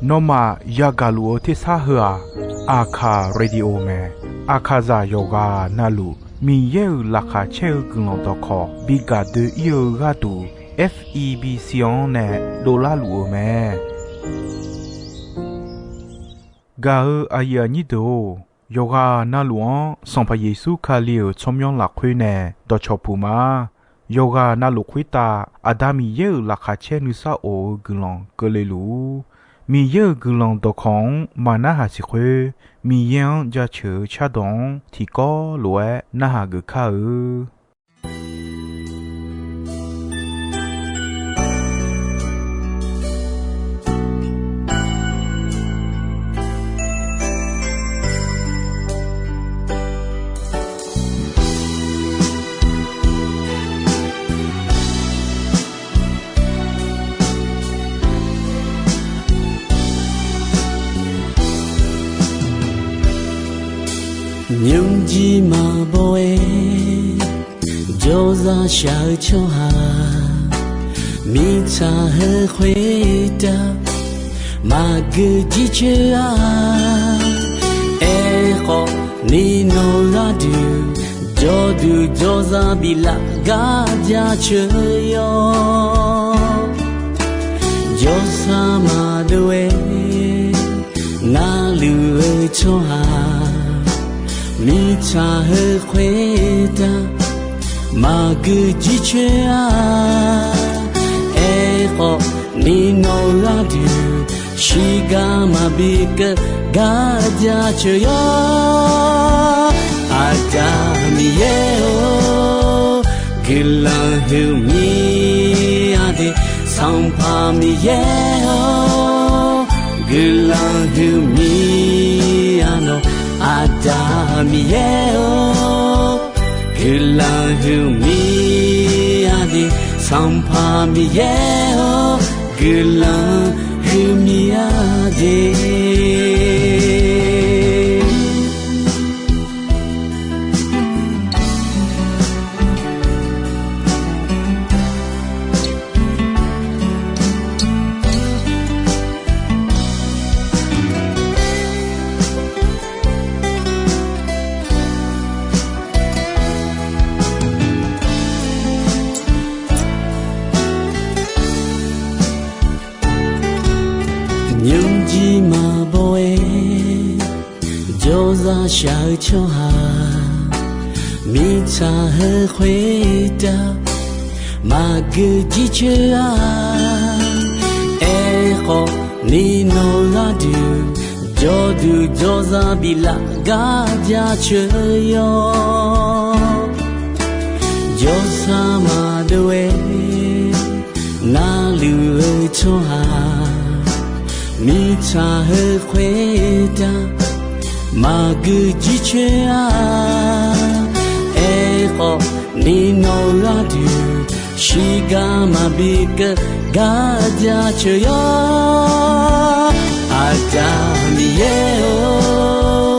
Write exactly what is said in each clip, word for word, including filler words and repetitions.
Nawmaf yagaq luf-eu tersar heu-aq, Aqkaq Radio mae. Aqkaqzaq yawqghaq navluf Miqyaer-euq laqkhaq caer-eu guiqlanq dawqkawq bi gaq doe-ir-eu gharduq, F E B C-anr nae dovlar luf-eu mae. Gaq-eu aqyuif aqnyir deuq-or, yawqghaq navluf-anr Sanqpaq Yeqsur Kali-euq tsawrmyanr lafkhoer nae dawqcawq puq ma. Yawqghaq navluf khoertav Aqda Miqyaer-euq laqkhaq caer nuisar of-eu guiqlanq keuvle luf-ur. Miqyaer-euq guiqlanq dawqkawq-anr maqnarhaq siq khoer, Miqyaer-anr jaceuq-eu cardawq-anr tiqkawv lof-aer narhaq geuf kar-eu. Nymrjir maqbaw-aer jawrzaq shaq-eu tsawrhaq, mirtsaq heu khoertav maqgeu jircoer-a. Aerkhawf, ni nawq gharduq jawrduq jawrzaq biflaf gar jaceuq yawr. Jawrsar maqdov-aer narluf-eu tsawrhaq, mirtsaq heu khoertav maqgeu jircoer-a. Aerkhawf, ni nawq gharduq shiqgar maqbi keuv gar jaceuq yawr. Aqda Miqyaer-or, guiqlanq huiqmir-a de. Sanqpaq Miqyaer-or, guiqlanq huiqmir-a nawq. Aqda Miqyaer-or, guiqlanq huiqmir-a de. Sanqpaq Miqyaer-or, guiqlanq huiqmir-a de. Nymrjir maqbaw-aer jawrzaq shaq-eu tsawrhaq, mirtsaq heu khoertav maqgeu jircoer-a. Aerkhawf, ni nawq gharduq jawrduq jawrzaq biflaf gar jaceuq yawr. Jawrsar maqdov-aer narluf-eu tsawrhaq, mirtsaq heu khoertav maqgeu jircoer-a. Aerkhawf, ni nawq gharduq shiqgar maqbi keuv gar jaceuq yawr. Aqda Miqyaer-or,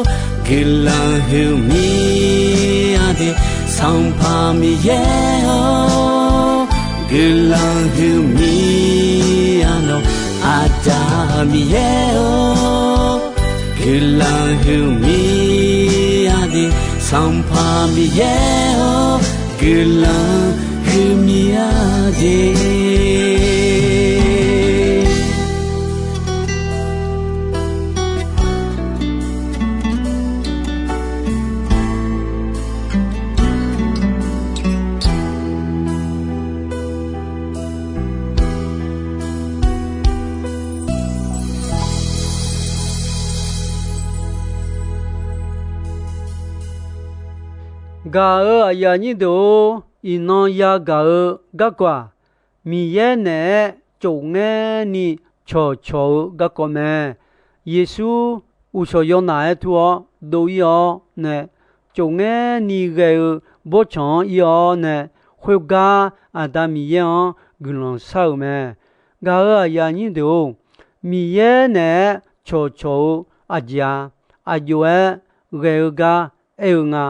guiqlanq huiqmir-a de. Sanqpaq Miqyaer-or, guiqlanq huiqmir-a nawq. Aqda Miqyaer-or, guiqlanq huiqmir-a de. Sanqpaq Miqyaer-or, guiqlanq huiqmir-a de. Gaq-euq aqyuif aqnyir deuq-or, iqnan yagaq-eu garkawv-aq, Miqyaer naeq-aer tsofngaer ni cawqcawq-eu garkawv mae. Yeqsur uqshawq yawnaf-aer tur-awr dov-ir-awr nae, tsofngaer ni ghae-eu bawrtsanq-anr ir-awr nae, khoergar Aqda Miqyaer-anr guiqlanq shar-euq mae. Gaq-euq aqyuif aqnyir deuq-or, Miqyaer naeq-aer cawqcawq-eu aqjeq-a, aqjox-aer ghae-eu gar aer-eu nga.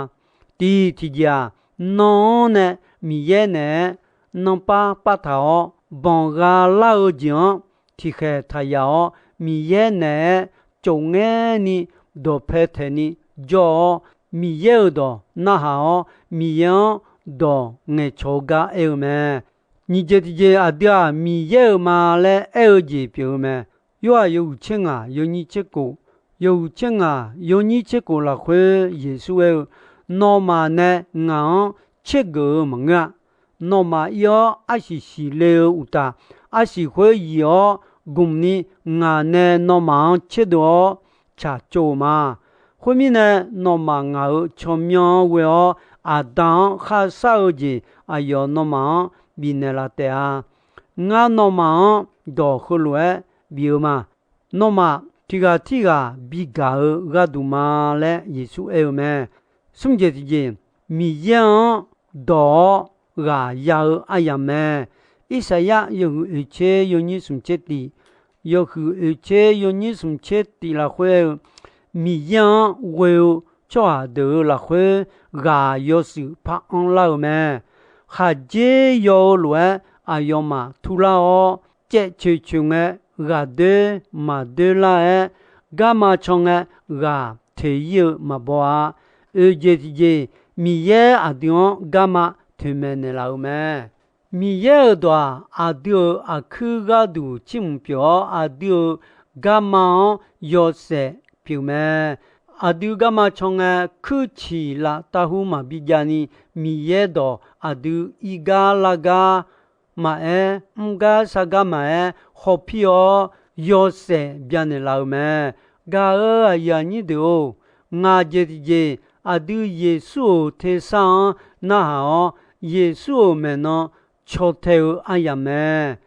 Tiq tiqjeq-aq, nan-anr nae Miqyaer naeq-aer nanpar partaq-awr banqgha lar-eu jeq-anr tiqkhaeq taqyaq-awr, Miqyaer naeq-aer cofngaerni dawqpae taeqni jawr-awr, Miqyaer-euq dawq narhaq-awr, Miqyaer-anr dawq ngaeqcawq-eu gar aer-eu mae. Nyiq jeq tiqjeq, aqdui-aq Miqyaer-euq ma laer aer-eu jeq pyeuf-eu mae. Yorhaq yawhuiq tser ngaq yawnyir tser kof, yawhuiq tser ngaq yawnyir tser kof lafkhoer Yeqsur aer-eu, Nawmaf nae ngaq-anr tsergeuf-eu maqngeur-a. Nawmaf ir-awr arsiq siqle-eu uqtaf, arsiq khoer yif-awr gmq ni ngaq nae nawmaf-anr tserdov-awr tsaqtsov-euq ma. Khoermirnae, nawmaf ngaq-euq tsawrmyanr-anr ghoe-awr Aqda-anr kharshar-eu jeq aqyawf nawmaf-anr bifnaeq laf taef-a. Ngar nawmaf-anr dawq heulof-aer bif-eu ma. Nawmaf tiq ghaq tirghaq bigaq-eu gharduq ma laer Yeqsur aer-eu mae. Smr jeq tiqjeq, Miqyaer-anr dawq-awr ghaq ya-eu aryamq mae. Irsaqyar yawhuiq oeq tser yawnyir smq tser tif, yawhuiq oeq tser yawnyir smq tser tif lafkhoer aer-eu, Miqyaer-anr ghoe-eu tsawrhaq deuq-euq lafkhoer ghaq yawshuif par anrlar-euq mae. Khaqdzer yaw-eu lof-aer aqyawfmaf turlar-awr, caev coeq coeq ngae ghaq doer maq doer lar-aer, garma caw ngae ghaq toeq ir-eu maqbaw-a. Oeq jeq tiqjeq, Miqyaer aqdui-anr garma toeqmaeq naeqlaf-euq mae. Miqyaer-euq dawq-aq, aqdui-euq aqkuir gharduq tsirmq pyeuf-awr, aqdui-euq garma-anr yawshaef pyeuf mae. Aqdui garma caw ngae, kuirciq laf tavhur maqbi jav ni, Miqyaer dawq aqdui ir gar lar gar maqaer, mr gar shar gar maqaer, hawpir-awr yawshaef byanaeq laf-euq mae. Gaq-euq aqyuif aqnyir deuq-or, ngaq jeq tiqjeq aqdui Yeqsur-euq tersar-anr narhaq-awr, Yeqsur-euq maeqnan caw tae-eu aryamq mae.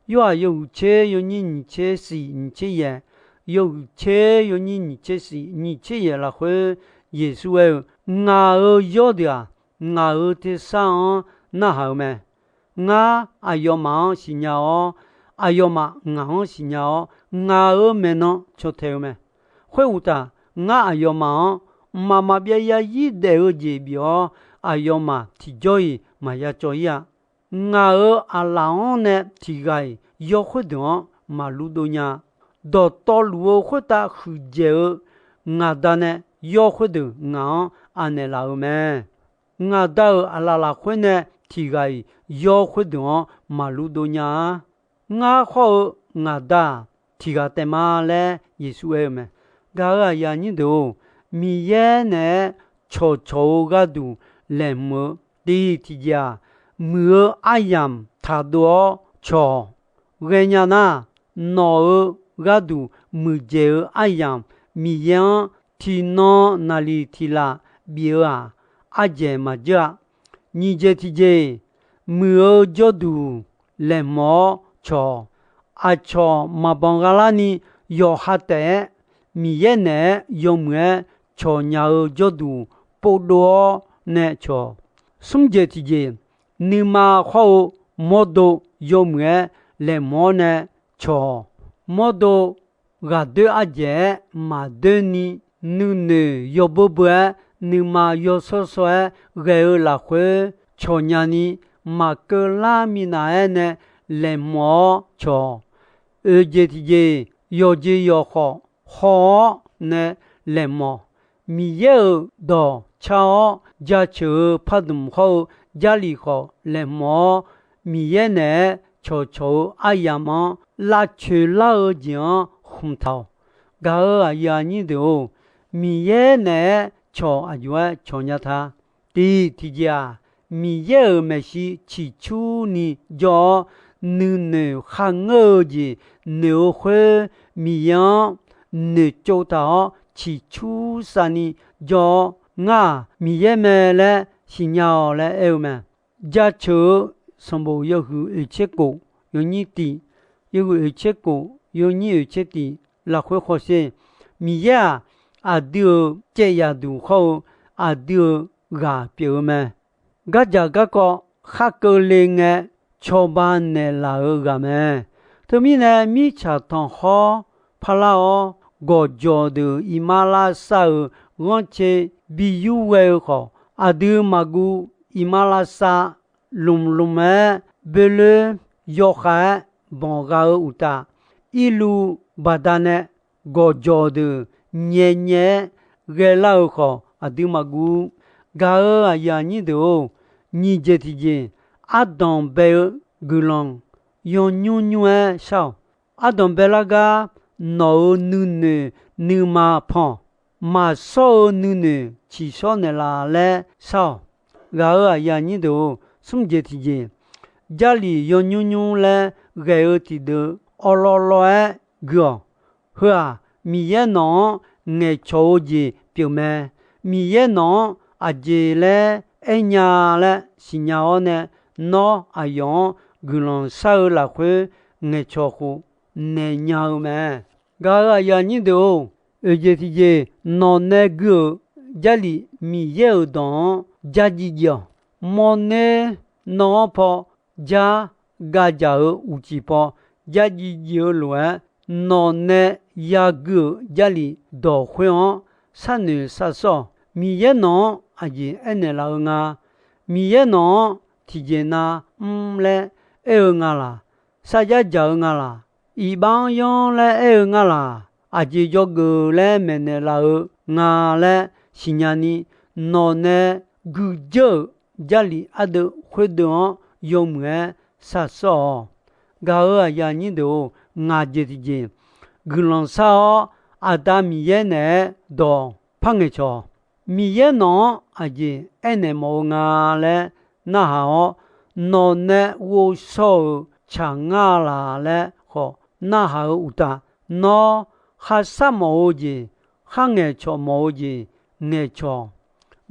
Yorhaq yawhuiq tser yawnyir nyiq tser shif nyiq tser yaeq, yawhuiq tser yawnyir nyiq tser shif nyiq tser yaeq lafkhoer Yeqsur aer-eu, Ngaq-euq yawrdeuq-aq, ngaq-euq tersar-anr narhaq-eu mae. Ngar aqyawfmaf-anr siqnya-awr, aqyawfmaf ngaq-anr siqnya-awr, ngaq-euq maeqnan caw tae-eu mae. Khoeruqtaf, ngar aqyawfmaf-anr mqmaq maqbyav yarzir daef-eu jeq bif-awr, aqyawfmaf tiqjawr-iq maqya cawv ir-a. Ngaq-euq aqlaf-anr nae tiq ghaq-iq yawr khoerdeuq-anr maqlur dov nya. Dawqtawvluf-eu khoertav huiqdzaeq-eu ngaq Da nae yawr khoerdeuq ngaq-anr anaeq laf-euq mae. Ngaq Da-euq aqlaf lafkhoer nae tiq ghaq-iq yawr khoerdeuq-anr maqlur dov nya-a. Ngar khawr-eu ngaq Da-aq, tiq ghaq taef ma laer Yeqsur aer-eu mae. Gaq-euq aqyuif aqnyir deuq-or, Miqyaer naeq-aer cawqcawq-eu gharduq laeqhmq-eu tiq tiqjeq-aq, muiq-eu aryamq taqdov-awr cawq. Ghaenya nar, nawq-euq gharduq muiqdzaeq-eu aryamq Miqyaer-anr tiqnan naqliq tiq laf bif-eu-aq, ardzaeq maqjeur-a. Nyiq jeq tiqjeq, muiq-eu jawrduq laeqhmq-awr cawq. Aqcawq maqbanq gha larni yawqha taef-aer Miqyaer naeq-aer yawmuiq-aer cawq nya-eu jawrduq povdov-awr nae cawq. Smr jeq tiqjeq, nuima khawr-eu mawrdo yawmuiq-aer laeqhmq-awr nae cawq. Mawrdo ghaqdoer ardzaeq-aer maqdoer ni, nuinoeq yawbeu beu-aer nuima yawshawr shawr-aer ghae-eu lafkhoer cawq nya ni, maqkeuv lar minav-aer nae laeqhmq-awr cawq. Oeq jeq tiqjeq, yawqjeq yawqkhawf haw-awr nae laeqhmawq. Miqyaer-euq dawq car-awr jaceuq-eu pardmq hawr-eu Jarlif khawf laeqhmawq-awr, Miqyaer naeq-aer cawqcawq-eu aryamq-anr lavcoeq lar-eu jeq-anr hmq taq-awq. Gaq-euq aqyuif aqnyir deuq-or, Miqyaer naeq-aer cawq aqjox-aer cawq nya ta. Tiq tiqjeq-aq, Miqyaer-euq maeqshi ciqcurni jawr-awr, nuinoeq kharngeur-eu jeq noeq-eu khoer, Miqyaer-anr noeqtsov taq-awr ciqcur savni jawr-awr, Ngar-aq Miqyaer mae laer siqnya-awq laer aer-eu mae. Jaceuq-eu sanqbof yawhuiq oeqtser kof yawnyir tiq, yawhuiq oeqtser kof yawnyir oeqtser tiq lafkhoer hawsher. Miqyaer-aq, aqdui-euq caev yaqduq hawr-eu aqdui-euq ghaq pyeuf-eu mae. Gardzaq garkawv khar keuvle ngae cawba naeqlaf-euq ghaq mae. Teumirnae, mirtsaq tanqkhawr parlar-awr, gawqjawq deuq iqmalavshav euq ghanrcae bi yur ghae-eu khawf, aqdui maqguv iqmalavshav lmqlmq-aer boeloer yawkhav-aer banq gha-eu uqtaf, irlu baqdanae gawqjawq deuq nyaenyae-aer ghaelar-eu khawf aqdui maqguv. Gaq-euq aqyuif aqnyir deuq-or, nyiq jeq tiqjeq, ardanq bae-eu guiqlanq yawnymr nymr-aer shar-awq. Ardanq baelar gar nawq-euq nuinoeq nuima pan-awq. Maqshawr-eu nuinoeq ciqshawr naeqlaf laer shar-awq. Ghaq-euq aqyuif aqnyir deuq-or, smr jeq tiqjeq, Jarlif yawnymr nymr laer ghae-eu tiqdeuv awqlawvlawv-aer gui-awq. Heu-aq, Miqyaer nawq-anr ngaeqcawq-eu jeq pyeuf mae. Miqyaer nawq-anr aqjeq laer aernya laer siqnya-awr nae, nawr aqyawf-anr guiqlanq shar-eu lafkhoer ngaeqcawq khof naeq nya-eu mae. Gaq-euq aqyuif aqnyir deuq-or, oeq jeq tiqjeq, nawq nae gui-euq Jarlif Miqyaer-euq dawq-anr jar jiv jiv-awq. Mawrner nan-anr paw jar gavdzaq-euq uqcif paw jar jiv jiv-eu lof-aer, nawq nae yagui-euq Jarlif dawq khoer-anr sharnoeq sharshawr-awq. Miqyaer nawq-anr aqjeq aernaeq laf-eu nga. Miqyaer nawq-anr tiqjeq nav mr laer aer-eu nga laq? Sarjax dzaq-eu nga laq? Iqbax-anr yanr laer aer-eu nga laq? Aqjeq dzawgeuf laer maeqnaeq laf-eu nga laer siqnya ni, nawq nae guidzeur-euq Jarlif ardeuv khoerdeuv-anr yawmuiq-aer shaqshawr-awq. Gaq-euq aqyuif aqnyir deuq-or, ngaq jeq tiqjeq, guiqlanq shar-awr Aqda Miqyaer naeq-aer dawq par ngaeqcawq-awq. Miqyaer nawq-anr aqjeq aernaeq mawf-eu nga laer narhaq-awr, nawq nae ghovshaw-euq tsaq ngar laq laer khawf narhaq-eu uqtaf, nawr kharshar mawf-eu jeq, kharngaeq cawq mawf-eu jeq ngaeqcawq-awq.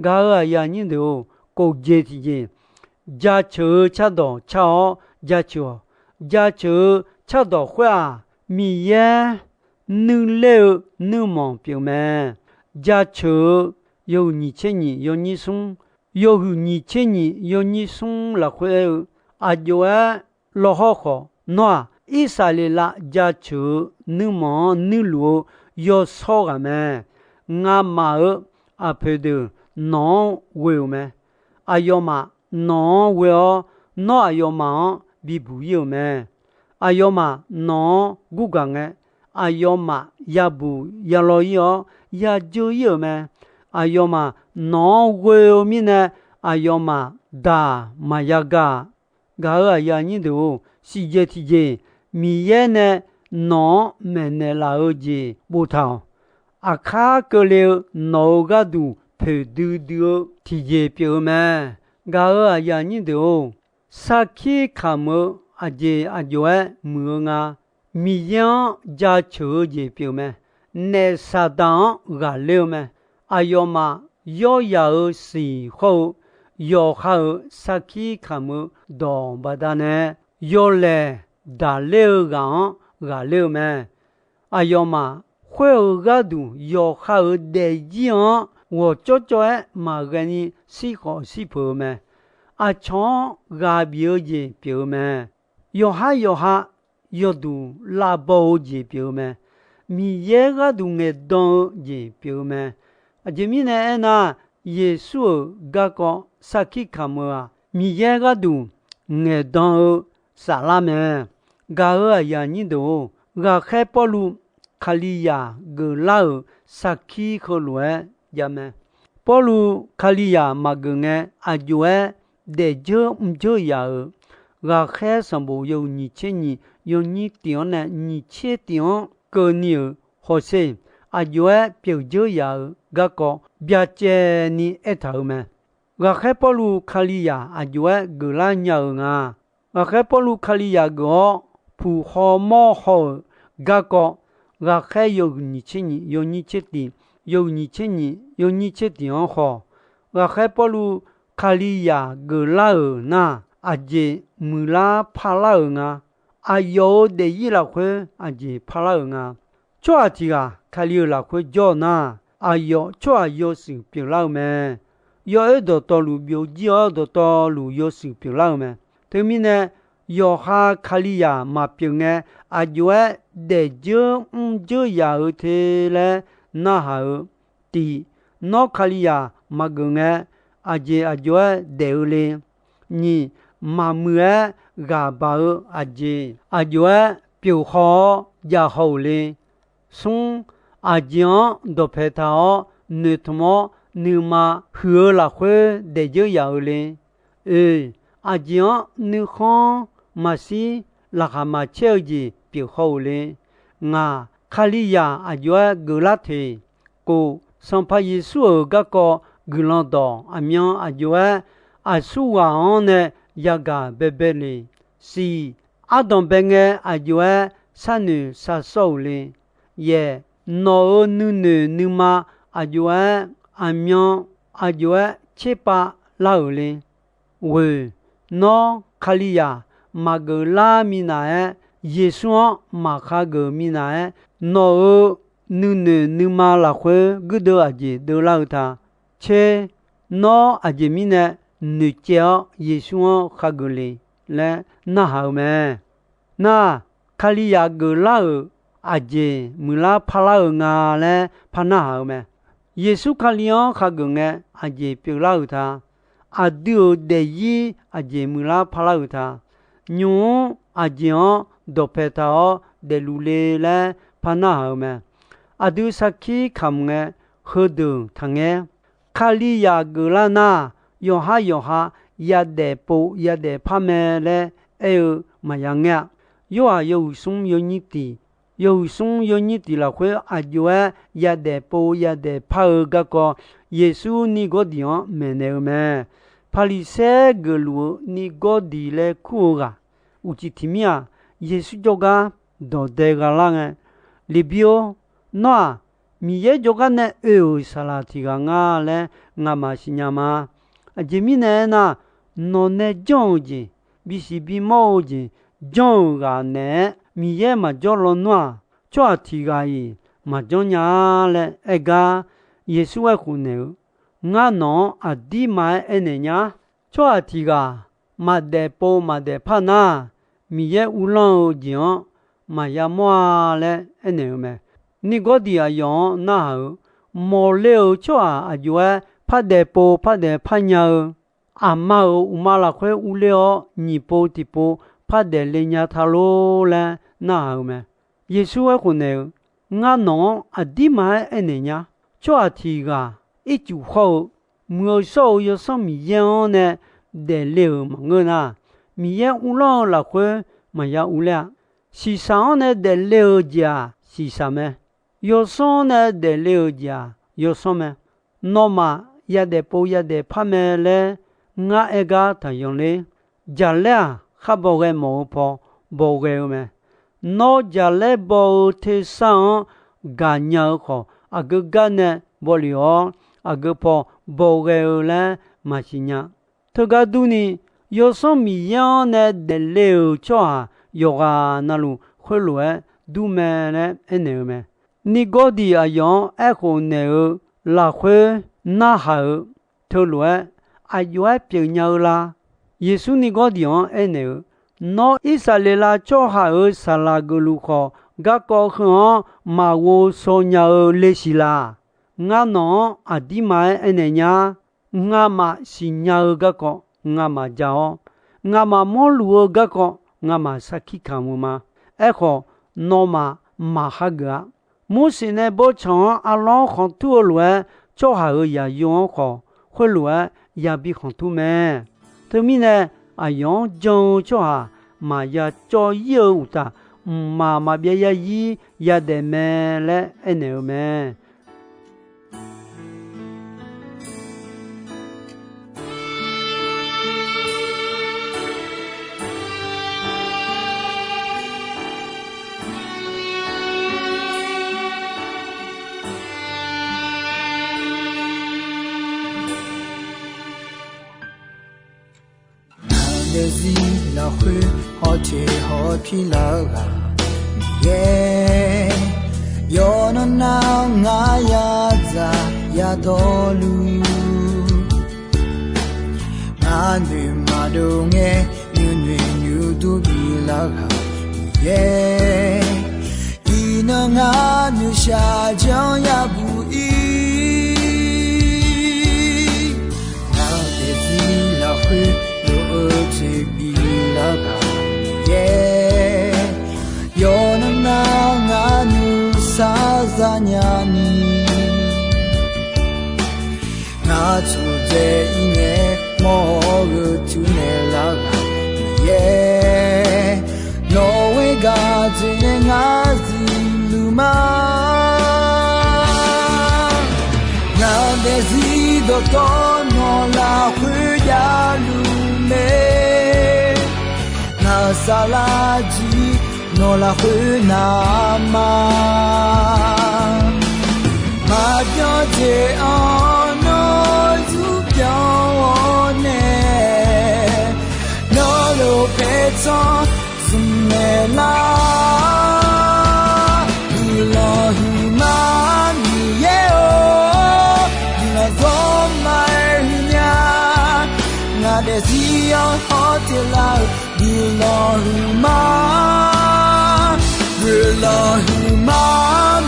Gaq-euq aqyuif aqnyir deuq-or, kof jeq tiqjeq, jaceuq-eu cardawq car-awr jaceuq-awq. Jaceuq-eu cardawq khoer-aq, Miqyaer nuirler-eu nuirmanq pyeuf mae. Jaceuq-eu yawhuiq nyiq tser nyiq yawnyir smr, yawhuiq nyiq tser nyiq yawnyir smr lafkhoer aer-eu, aqjox-aer lawhawr khawf, nawr-aq, Irsaqleqlav jaceuq-eu nuirmanq-anr nuirluf-eu yawshawr ghaq mae. Ngamaf-euq aqpoeq deuq nawq-anr ghoe-euq mae. Aqyawfmaf nawq-anr ghoe-awr, nawr aqyawfmaf-anr bibuq ir-euq mae. Aqyawfmaf nawq-anr gurgaq ngae, aqyawfmaf yabuq yalaw ir-awr yadzeur ir-euq mae. Aqyawfmaf nawq-anr ghoe-eu mirnae, aqyawfmaf daq maqya ga-aq. Gaq-euq aqyuif aqnyir deuq-or, siqjeq tiqjeq, Miqyaer nae nawq-anr maeqnaeq laf-eu jeq boftaq-awq. Aqkar keuvle-eu nawq-euq gharduq poeqdui dui-eu tiqjeq pyeuf-eu mae. Gaq-euq aqyuif aqnyir deuq-or, sarkir kamq-eu aqjeq aqjox-aer muiq-eu nga. Miqyaer-anr jaceuq-eu jeq pyeuf mae. Naef Saqdaq-anr ghaqler-eu mae. Aqyawfmaf yawryaq-euq siq hawr-eu yawqha-euq sarkir kamq-eu dawq baqdanae, yawlaeq daqler-eu ghaq-anr ghaqler-eu mae. Aqyawfmaf khoer-euq gharduq yawqha-euq daefzir-anr ghawqcawv cawv-aer maqghae ni shirkhawf shir peuq-eu mae. Aqcawq-anr ghaq bif-eu jeq pyeuf-eu mae. Yawqhar yawqha yawduq lavbaw-eu jeq pyeuf-eu mae. Miqyaer gharduq ngaeqdan-eu jeq pyeuf-eu mae. Aqjeq mirnae aernar, Yeqsur-euq garkawv sarkir kamq-eu-aq, Miqyaer gharduq ngaeqdan-eu saflar mae. Gaq-euq aqyuif aqnyir deuq-or, ghaqkhaer Pawrluv Kalizaq geuflar-euq sarkir heulof-aer jav mae. Pawrluv Kalizaq maqgeuf ngae, aqjox-aer daefdzeur mrdzeur yaf-euq ghaqkhaer sanqbof yawhuiq nyiq tser nyiq yawnyir tif-anr nae nyiq tser tif-anr keuvni-euq hawsher, aqjox-aer pyeuf dzeur yaf-euq garkawv byacaevni aertaq-euq mae. Ghaqkhaer Pawrluv Kalizaq aqjox-aer geuflar nya-euq nga. Ghaqkhaer Pawrluv Kalizaq geuf-awr puq haw mawr haw-euq garkawv, ghaqkhaer yawhuiq nyiq tser nyiq yawnyir tser tif, yawhuiq nyiq tser nyiq yawnyir tser tif-anr haw. Ghaqkhaer Pawrluv Kalizaq geuflar-euq nar, aqjeq muiqlar parlar-euq nga. Aqyawf-euq daefzir lafkhoer aqjeq parlar-euq nga. Tsawrhaq tiq ghaq Kali-euq lafkhoer jawr-eu nar, aqyawf tsawrhaq yawshuif pyeuflar-eu mae. Yawoer dawqtawvluf byovjir-awr dawqtawvluf yawshuif pyeuflar-eu mae. Teumirnae, yawqha Kalizaq maqpyeuf ngae, aqjox-aer daefdzeur mrdzeur yaf-eu te laer narhaq-eu, tiq, nawr Kalizaq maqgeuf ngae, aqjeq aqjox-aer daef-eu le. Nyiq, maqmuiq-aer ghaq baq-eu aqjeq aqjox-aer pyeuf haw-awr jav haw-euq le. Smr, aqjeq-anr dawqpae taq-awr noeqtmq-awr nuima huiq-eu lafkhoer daefdzeur yaf-eu le. Oe, aqjeq-anr nuikhanr maqshir laqkhaq maqcaer-eu jeq pyeuf haw-euq le. Ngaq, Kalizaq aqjox-aer geuflar teq. Kof, Sanqpaq Yeqsur-euq garkawv guiqlanq dawq aqmyan aqjox-aer aqsurghaq-anr nae yagaq baebae le. Shif, ardanqbae ngae aqjox-aer sharnoeq shar sawr-euq le. Yaeq, nawq-euq nuinoeq nuima aqjox-aer aqmyan aqjox-aer tserpav lar-euq le. Ghoeq, nawr Kalizaq maqgeuf lar minav-aer, Yeqsur-anr maqkhageuf minav-aer, nawq-euq nuinoeq nuima lafkhoer guirdeuv aqjeq deuvlar-eu ta. Tser, nawr aqjeq mirnae noeqcaev-awr Yeqsur-anr khageuf le laer narhaq-eu mae. Nar, Kalizaq geuflar-euq aqjeq muiqlar parlar-eu nga laer par narhaq-eu mae. Yeqsur Kali-anr khageuf ngae aqjeq pyeuflar-euq ta. Aqdui-euq daefzir aqjeq muiqlar parlar-euq ta. Nymq-mr aqjeq-anr dawqpae taq-awr daefluf le laer par narhaq-eu mae. Aqdui sarkir kamq ngae, heudeuq taqngaer. Kalizaq geuflar nar, yawqhar yawqha yadaef pov yadaef par mae laer aer-eu maqya ngaer-a. Yorhaq yawhuiq smr yawnyir tiq, yawhuiq smr yawnyir tiq lafkhoer aqjox-aer yadaef pov yadaef par-eu garkawv, Yeqsur Nigawrdiq-anr maeqnaeq-eu mae. Paqliqsaer geufluf-eu Nigawrdiq laer kur-eu ghaq uqcif tiq mir-aq, Yeqsur jawrgar dawq dae gha lar ngae, Leqbir-or, nawr-aq, Miqyaer jawrgar nae oe-euq saqlaq tiq ghaq nga laer ngamaf siqnya ma. Aqjeq mirnae aernar, nawq nae janr-euq jeq, bisiq bimawr-eu jeq janr-euq ghaq naeq-aer Miqyaer maqjawr lawnmr-aq, tsawrhaq tiq ghaq-iq maqjanr nya-a laer aer gar, Yeqsur aerkhof naeq-eu, Ngar nawq-anr aqdirma-aer aernaeq nya. Tsawrhaq tiq ghaq maqdaef pov maqdaef par nar, Miqyaer uvlanr-eu jeq-anr maqya mawr-a laer aernaeq-eu mae. Nigawrdiq aqyawf-anr narhaq-euq, mawqle-euq tsawrhaq aqjox-aer pardaef pov pardaef par nya-eu, aqma-euq uqma lafkhoer urler-awr nyiq pov tiq pov pardaef le nya ta lor laer narhaq-eu mae. Yeqsur aerkhof naeq-eu, Ngar nawq-anr aqdirma-aer aernaeq nya. Tsawrhaq tiq ghaq ircuf hawr-eu, muiq-eu shawr-eu Yawsanr Miqyaer-anr nae daefle-euq maqngeur nar, Miqyaer uvlanr-eu lafkhoer maqya urler-a. Shiqshaq-anr nae daefle-euq jeq-aq shiqshaq mae. Yawsanr-anr nae daefle-euq jeq-aq yawsanr mae. Nawmaf yadaef pov yadaef par mae laer ngar aer gar taqyanq ler. Jaqlaer-aq, khar baw ghae mawf-eu paw baw ghae-eu mae. Nawr jaqlaer baw-eu tersar-anr gaqnya-eu khawf, aqgeu gar nae baw lef-awr, aqgeu paw baw ghae-eu laer maqsiq nya. Teugar durni, Yawsanr Miqyaer-anr nae daefle-euq tsawrhaq yawqghaq navluf khoerlof-aer dur mae laer aernaeq-eu mae. Nigawrdiq aqyawf-anr aerkhof naeq-eu lafkhoer narhaq-eu teulof-aer aqjox-aer pyeufnya-eu la? Yeqsur Nigawrdiq-anr aernaeq-eu, Nawr Irsaqleqlav tsawrhaq-euq saqlaq geufluf khawf, garkawv heu-anr maqghov shaw nya-eu le siq laq? Ngar nawq-anr aqdirma-aer aernaeq nya. Ngamaf siqnya-eu garkawv ngamaf ja-awr, ngamaf mawrluf-eu garkawv ngamaf sarkir kamq-eu ma. Aerkhawf, nawmaf maq hageuf-a. Morseq nae bawrtsanq-anr arlawr khanqtur-eu lof-aer, tsawrhaq-euq zaqyo-anr khawf, khoerlof-aer yabi khanqtur mae. Teumirnae, aqyawf-anr jan-eu tsawrhaq maqya cawv-ir-eu uqtaf, mqmaq maqbyav yarzir yadaef mae laer aernaeq-eu mae. Ngaq daefzir lafkhoer hawteq hawpir lar-eu ghaq Miqyaer, yawqnan nar ngar yadzaq yadawrluf, ngar noeqma dov ngae nuinoeq nuidur bilar ghaq Miqyaer, iqnan ngar noeqshaq janr yabuq ir. Ngaq daefzir lafkhoer lof-eu toeqbif lar ghaq Miqyaer, yawqnan nar nya ni, ngaq tsawqdzae ir ngae mawr-eu teunaeq lar ghaq Miqyaer, nawq-euq gharduq nae ngar zifluf ma. Ngaq daefzir dawqtawvluf nawq lafkhoer javluf mae. Ngaq saflar jir nawq lafkhoer navma. Maqbyan jeq-anr nawr zurpyanq-awr nae, nawr lof paertsanr zmq naeq lar. Guiqlanq huiqma Miqyaer-or, guiqlanq zawrmar-aer huiqnya. Ngaq daefzir-anr hawteq lar-eu guiqlanq huiqma, guiqlanq huiqma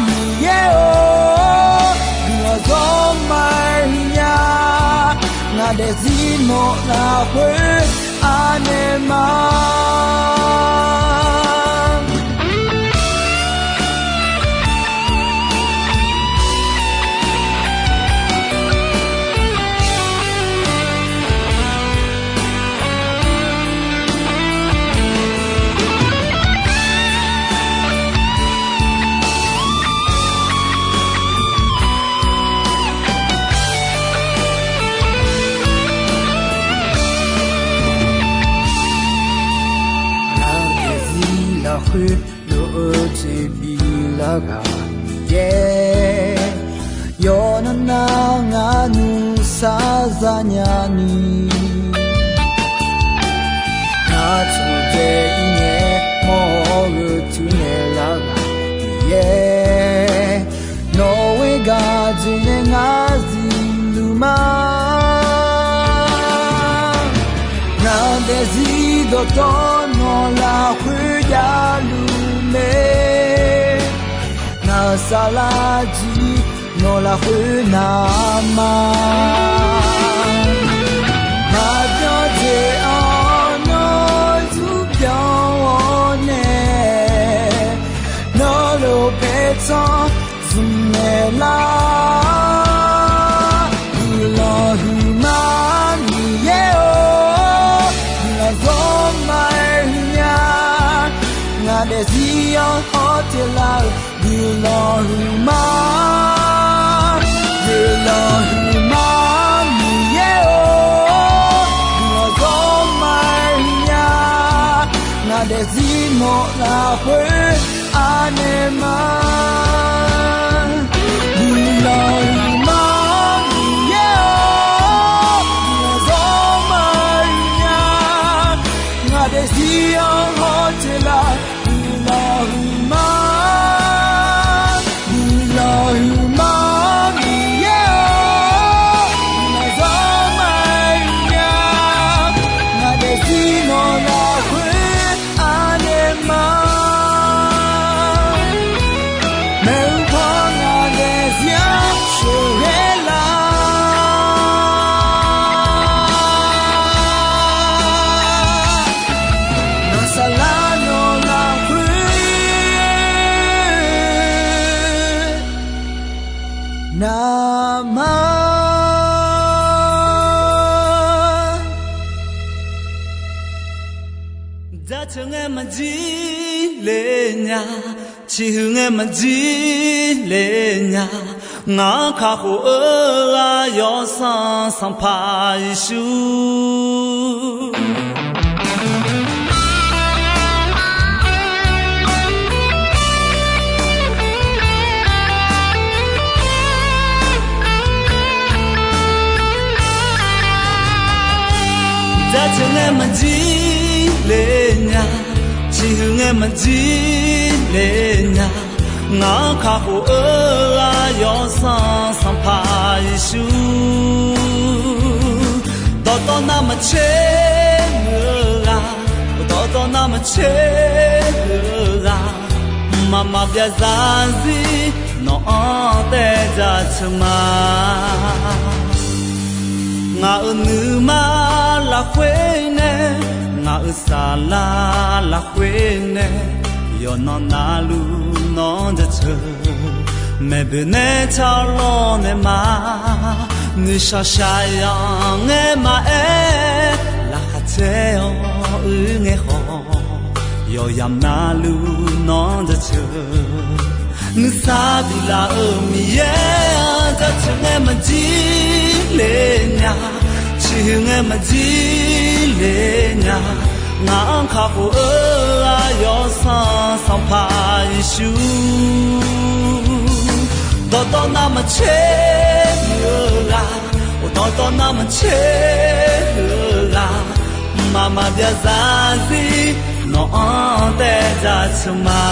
Miqyaer-or, guiqlanq zawrmar-aer huiqnya. Ngaq daefzir nawq lafkhoer anaeq ma. Ngaq daefzir lafkhoer lof-eu jeq biflar ghaq Miqyaer, yawqnan nar ngar nuisar zanya ni, ngaq tsawqdzae ir ngae mawr-eu teunaeq lar ghaq Miqyaer, nawq-euq gharduq nae ngar zifluf ma. Ngaq daefzir dawqtawvluf nawq lafkhoer javluf mae. Ngaq saflar jir nawq lafkhoer navma. Maqbyan jeq-anr nawr zurpyanq-awr nae, nawr lof paertsanr zmq naeq lar. Guiqlanq huiqma Miqyaer-or, guiqlanq zawrmar-aer huiqnya. Ngaq daefzir-anr hawteq lar-eu guiqlanq huiqma, guiqlanq huiqma Miqyaer-or, guiqlanq zawrmar-aer huiqnya. Ngaq daefzir nawq lafkhoer anaeq ma. Guiqlanq huiqma Miqyaer-or, guiqlanq zawrmar-aer huiqnya. Ngaq daefzir-anr hawteq lar, guiqlanq huiqma, guiqlanq huiqma Miqyaer-or, guiqlanq zawrmar-aer huiqnya. Ngaq daefzir nawq lafkhoer anaeq ma. Maeq-eu paw ngaq daefzir-anr sheuqghae lar. Ngaq saflar nawq lafkhoer navma. Jaceuq ngae maqjir le nya, ciqhuiq ngae maqjir le nya, ngaq-anr kakhof-eu ghaq Yawsanr Sanqpaq Yeqsur. Jaceuq ngae maqjir le nya, ciqhuiq ngae maqjir le nya, ngaq-anr kakhof-eu ghaq Yawsanr Sanqpaq Yeqsur. Dawqtawv navmaqtser muiq-eu ghaq, dawqtawv navmaqtser muiq-eu ghaq, mqmaq maqbyav zarzir nawq-anr taev jaceuq ma. Ngaq-euq nuima lafkhoer nae, ngaq-euq saflar lafkhoer nae, yawqnan navluf nawq-anr jaceuq. Maeqboeq nae taq-awr lawrnaeq ma. Noeqshaq shaqzanq ngae maqaer, laqkhaq caer-awr uir ngae khawf, yawqyamq navluf nawr jaceuq. Nuisar biflaf-euq Miqyaer-anr jaceuq ngae maqjir le nya, ciqhuiq ngae maqjir le nya. Ngaq-anr kakhof-eu aqyawf-eu Sanqpaq Yeqsur, dawqtawv navmaqtser huiq-eu ghaq, dawqtawv navmaqtser huiq-eu ghaq, mqmaq maqbyav zarzir nawq-anr taev jaceuq ma.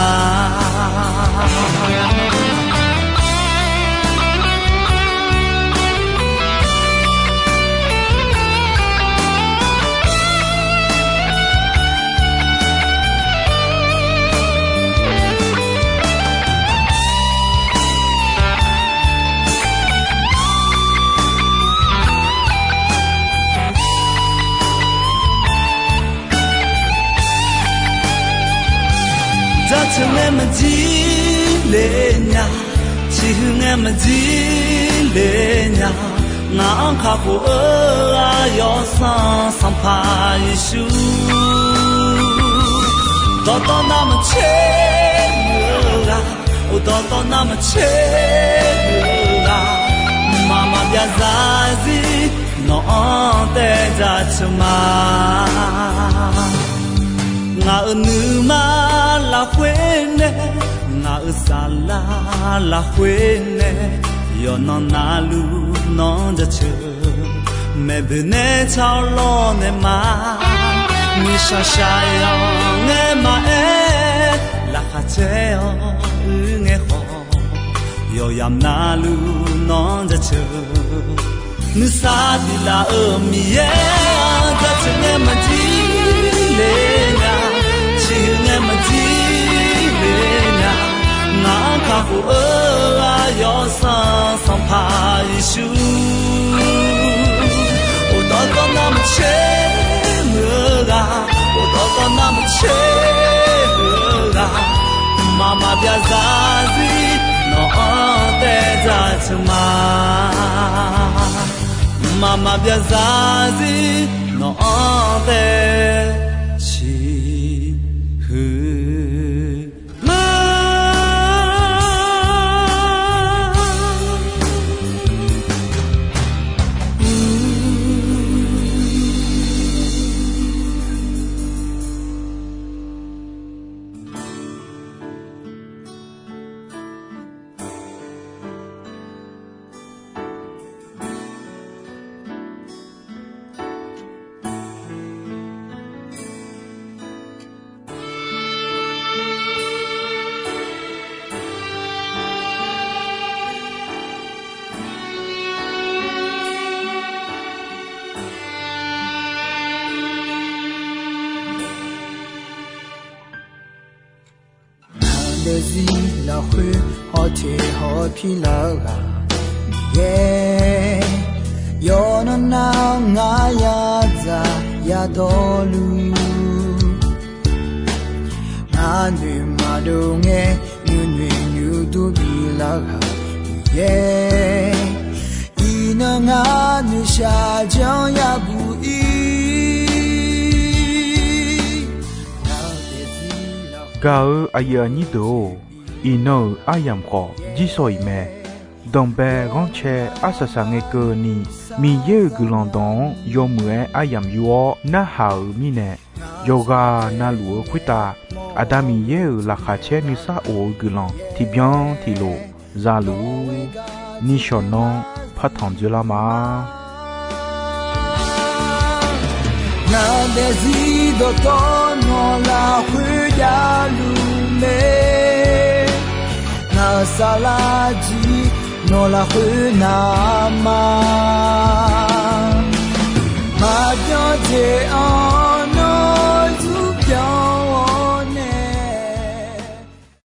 Jaceuq ngae maqjir le nya, ciqhuiq ngae maqjir le nya. Ngaq-anr kakhof-eu aqyawf-eu Sanqpaq Yeqsur, dawqtawv navmaqtser huiq-eu ghaq, dawqtawv navmaqtser huiq-eu ghaq, mqmaq maqbyav zarzir nawq-anr taev jaceuq ma. Ngaq-euq nuima lafkhoer nae, ngaq-euq saflar lafkhoer nae, yawqnan navluf nawr jaceuq. Maeqboeq nae taq-awr lawrnaeq ma. Noeqshaq shaqzanq ngae maqaer, laqkhaq caer-awr uir ngae khawf, yawqyamq navluf nawr jaceuq. Nuisar biflaf-euq Miqyaer-anr jaceuq ngae maqjir le nya, ciqhuiq ngae maqjir le nya. Ngaq-anr kakhof-eu aqyawf-eu Sanqpaq Yeqsur, dawqtawv navmaqtser huiq-eu ghaq, dawqtawv navmaqtser huiq-eu ghaq, mqmaq maqbyav zarzir nawq-anr taev jaceuq ma. Mqmaq maqbyav zarzir nawq-anr taev ciqhuiq ma. Ngaq daefzir lafkhoer hawteq hawpir lar-eu ghaq Miqyaer, yawqnan nar ngar yadzaq yadawrluf, ngar noeqma dov ngae nuinoeq nuidur biflar-eu ghaq Miqyaer, iqnan ngar noeqshaq janr yaguv ir. Gaq-eu aqyuif aqnyir deuq-or, iqnan-euq aryamq khawf jirsawq iq mae. Danqbae ghanrcae arsaq saq ngae keuvni, Miqyaer-euq guiqlanq dawq-anr yawmuiq-aer aryamq yur-awr narhaq-euq mirnae, yawqghaq navluf-eu khoertav Aqda Miqyaer-euq laqkhaq caer nuisar of-eu guiqlanq tiqbyan tiqlof zaluf-ur. Nishawq nanr partanq dzoerlar ma. Ngaq daefzir dawqtawv nawq lafkhoer javluf mae. Ngaq-euq saflar jir nawq lafkhoer navma. Maqbyan jeq-anr